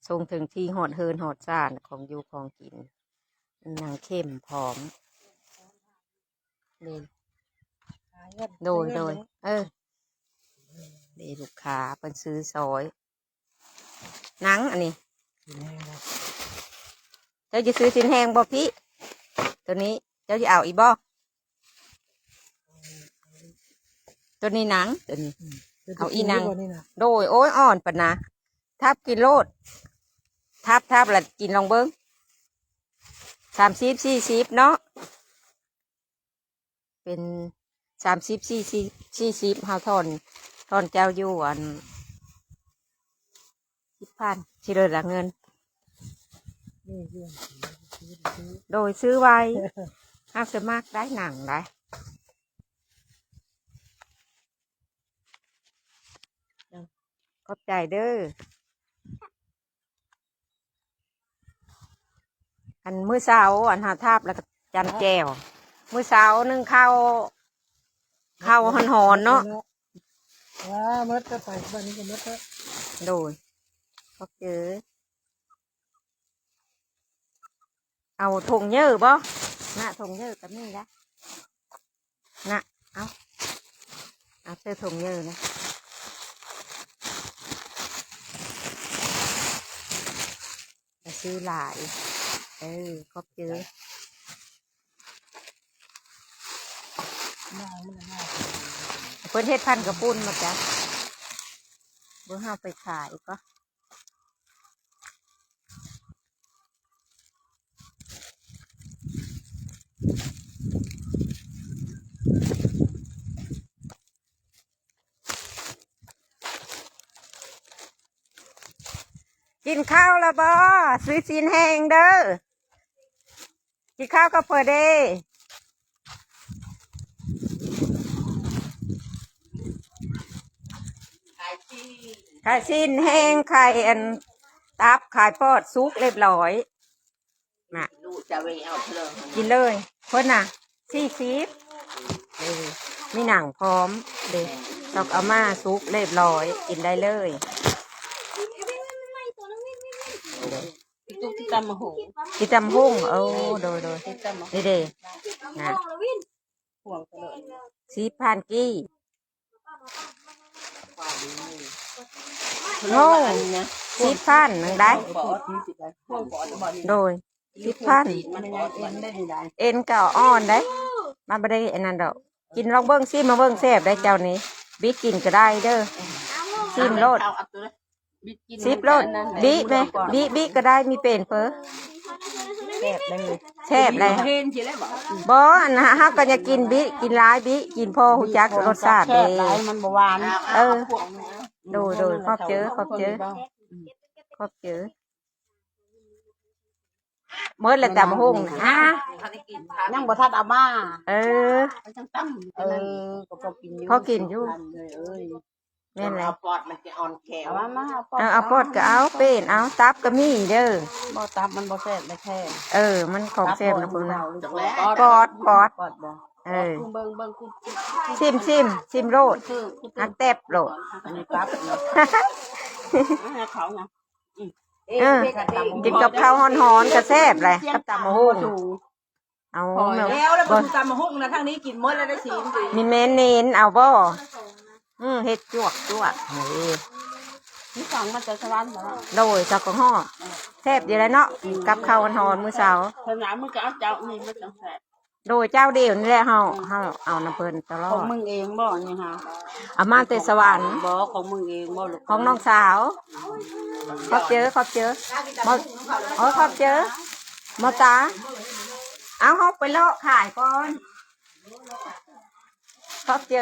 ສົ່ງເຖິງທີ່ຮອດເຮືອນຮອດຊານ ຂອງຢູ່ຂອງກິນ ນາງເຂັມພ້ອມ ໂດຍ ໂດຍ ໂດຍ ເອີ ເດ້ ລູກຄ້າເພິ່ນຊື້ຊອຍ ໜັງອັນນີ້ ຊິນແຮງບໍ່? ເຈົ້າຈະຊື້ຊິນແຮງບໍ່ພີ່? ໂຕນີ້ເຈົ້າຈະເອົາອີກບໍ່? ໂຕນີ້ໜັງ ໂຕນີ້ ອືມ ເອົາອີກໜັງ ໂຕນີ້ນະ ໂດຍ ໂອ້ຍ ອ່ອນປານນາ ທັບກິນໂລດ ທັບ ທັບລະກິນລອງເບິ່ງ ສາມສິບ ສີ່ສິບເນາະ ເປັນສາມສິບ ສີ່ສິບ ສີ່ສິບ ເຮົາຖອນ ຖອນເຈົ້າຢູ່ອັນ ສິບພັນ ຊິເລີດລະເງິນ ໂດຍ ຊື້ໄວ້ ຫາກສະໝັກໄດ້ ໜັງໄດ້ ຂອບໃຈເດີ້. ອັນມື້ເຊົ້າ ອັນຫາທາບ ແລ້ວກໍຈ້ຳແຈ່ວ ມື້ເຊົ້າໜຶ້ງເຂົ້າ ເຂົ້າຮ້ອນໆເນາະ ວ້າ ໝົດແລ້ວ ໄປບາດນີ້ກໍໝົດແລ້ວ ໂດຍ ຂອບໃຈ. ເອົາຖົງເຍີ້ບໍ່? ນະ ຖົງເຍີ້ກໍມີລະ ນະ ເອົາ ເອົາໃສ່ຖົງເຍີ້ນະ ຊື້ຫຼາຍ ເອີ ຂອບໃຈ. ເພິ່ນເຮັດພັນກະປຸ້ນມາຈ້ະ ບໍ່ ເຮົາໄປຂາຍກໍ ກິນເຂົ້າແລ້ວບໍ່? ຊື້ຊີ້ນແຫ້ງເດີ້ ກິນເຂົ້າກັບເພິ່ນເດ້ ຂາຍຊີ້ນແຫ້ງ ຂາຍອັນ ຕັບ ຂາຍປອດ ສຸກລຽບລ້ອຍ. ນະ ລູກຈະໄປເອົາເລີຍ ກິນເລີຍ ເພິ່ນນະ ສີ່ສິບ ເອີ ມີໜັງພ້ອມເດ້ ຕອກເອົາມາສຸກລຽບລ້ອຍ ກິນໄດ້ເລີຍ ກິນຕຳບັກຫຸ່ງ ກິນຕຳບັກຫຸ່ງ ໂອ້ ໂດຍໆ ກິນຕຳບັກຫຸ່ງ ນີ້ເດ້ ນະ ພວງຕະຫຼອດ ສິບພັນກີບ. ໂອ້ ສິບພັນໜຶ່ງໄດ້ ໂດຍ ສິບພັນ ເອັນກໍອ່ອນໄດ້ ມັນບໍ່ໄດ້ອັນນັ້ນດອກ ກິນລອງເບິ່ງ ຊີມມາເບິ່ງ ແຊບໄດ໋ເຈົ້ານີ້ ບິດກິນກໍໄດ້ເດີ້ ຊີມໂລດ. ສິບໂລດ ບິແມ່ ບິ ບິກໍໄດ້ ມີເປັນເພີ ແຊບເລີຍ ແຊບເລີຍ ບໍ່ ອັນ ເຮົາກໍຢາກກິນ ບິ ກິນຫຼາຍ ບິ ກິນພໍຮູ້ຈັກລົດຊາດເດ້ ມັນບໍ່ຫວານ ເອີ ໂດຍໆ ຂອບໃຈ ຂອບໃຈ ຂອບໃຈ. ໝົດແລ້ວຕຳບັກຫຸ່ງ ຮະ ຍັງບໍ່ທັນເອົາມາ ເອີ ເອີ ກໍພໍກິນຢູ່ ພໍກິນຢູ່ ແມ່ນແຫຼະ ເອົາປອດມັນຈະອ່ອນແຂວ ເອົາມາ ເອົາປອດ ເອົາປອດກໍເອົາ ເປັນເອົາ ຕັບກໍມີເດີ້ ບໍ່ ຕັບມັນບໍ່ແຊບໄດ໋ແທ້ ເອີ ມັນຂອງແຊບນະ ປອດ ປອດ ປອດບໍ່ ເອີ ຊິມ ຊິມ ຊິມໂລດ ຫັກແຕັບໂລດ ອັນນີ້ຕັບ ເອົາໃຫ້ເຂົານະ ເອີ ກິນກັບເຂົ້າຮ້ອນໆກໍແຊບແຫຼະ ກັບຕຳບັກຫຸ່ງ ເອົາ ແລ້ວ ແລ້ວບໍ່ ຕຳບັກຫຸ່ງນະ ທາງນີ້ກິນໝົດແລ້ວໄດ້ຊີມ ມີແມ່ນເນັ້ນເອົາບໍ່ ອື ເຮັດຈວກໆ ເອີ ນີ້ສັ່ງມາແຕ່ສະຫວັນບໍ ໂດຍ ເຈົ້າກໍຮອດ ແຊບຢູ່ແລ້ວເນາະ ກັບເຂົ້າຮ້ອນໆ ມື້ເຊົ້າ ເພິ່ນວ່າ ມື້ເຈົ້າ ເຈົ້ານີ້ມັນຈັ່ງແຊບ ໂດຍ ເຈົ້າດຽວນີ້ແຫຼະ ເຮົາ ເຮົາເອົານຳເພິ່ນຕະຫຼອດ ຂອງມຶງເອງບໍ່ນີ້ຫາ ເອົາມາແຕ່ສະຫວັນ ບໍ່ ຂອງມຶງເອງບໍ່ລູກ ຂອງນ້ອງສາວ ຂອບໃຈ ຂອບໃຈ ໝໍ ໂອ້ ຂອບໃຈ ໝໍຕາ ເອົາ ເຮົາໄປເລາະຂາຍກ່ອນ ຂອບໃຈ.